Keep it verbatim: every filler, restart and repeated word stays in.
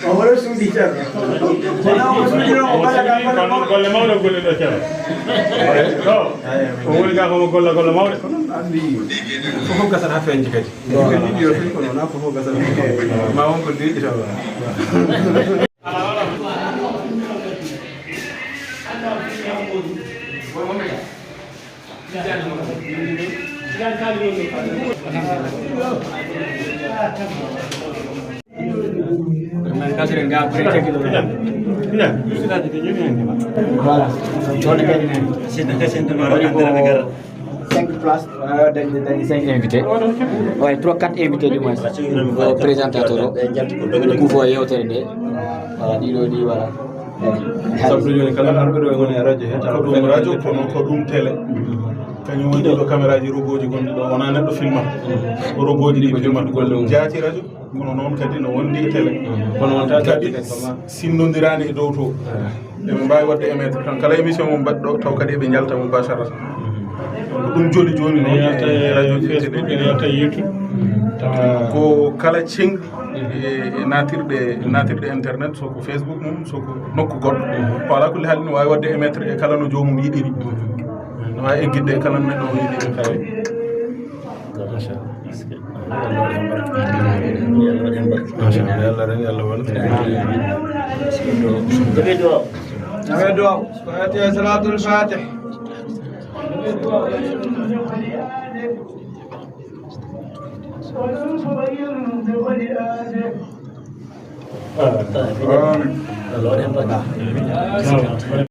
Omo ɗo suuɗi ceerno. Kono omo suuɗi ɗo, o bala ka kono golle mawɗe golle ɗo ceerno. To, o woni ka komo golle golle mawɗe. Kono anndi fof fof gasata haa feeñde kadi. Ko ɗiɗi yo fii kono wonaa fof fof gasata. Ma won ko deeƴi tawa. Voilà. Toon kadi ne. Waɗi ko cinq places, euh, dañde, dañde cinq invités. Ouais, trois, quatre invités du moins. Ko présentateur o. Kuufo yewtere nde. Voilà, ɗiɗo ɗi, voilà. Sabu jooni kala arɓe ɗo e ngoni e radio he, tawa ko ɗum radio, kono ko ɗum télé. Kañum woni ɗo caméra ji, robot ji gonɗi ɗo, wonaa neɗɗo filma. Ko robot ji ɗi filmata golle mum. Jaati radio, kono noon kadi no wondi e télé. Kono wonta kadi sinnondiraani e dow to. Eɓe mbaawi waɗde émettre tan. Kala émission mo mbaɗɗo, taw kadi eɓe njalta mubasharatan. Ko ɗum joli jooni noon e radio ji e télé. Ene yalta e YouTube. Ko kala ceŋ e, e naatirɗe, naatirɗe internet, so ko Facebook mum, so ko nokku goɗɗo. Ko alaa kulli haal, ina waawi waɗde émettre e kala no joomum yiɗiri. No waawi eggitde e kala no neɗɗo o yiɗiri. Machallah. Machallah. Yo Allah ren, yo Allah wallu. Amin. Du'a. Fatiha, salatul fatih.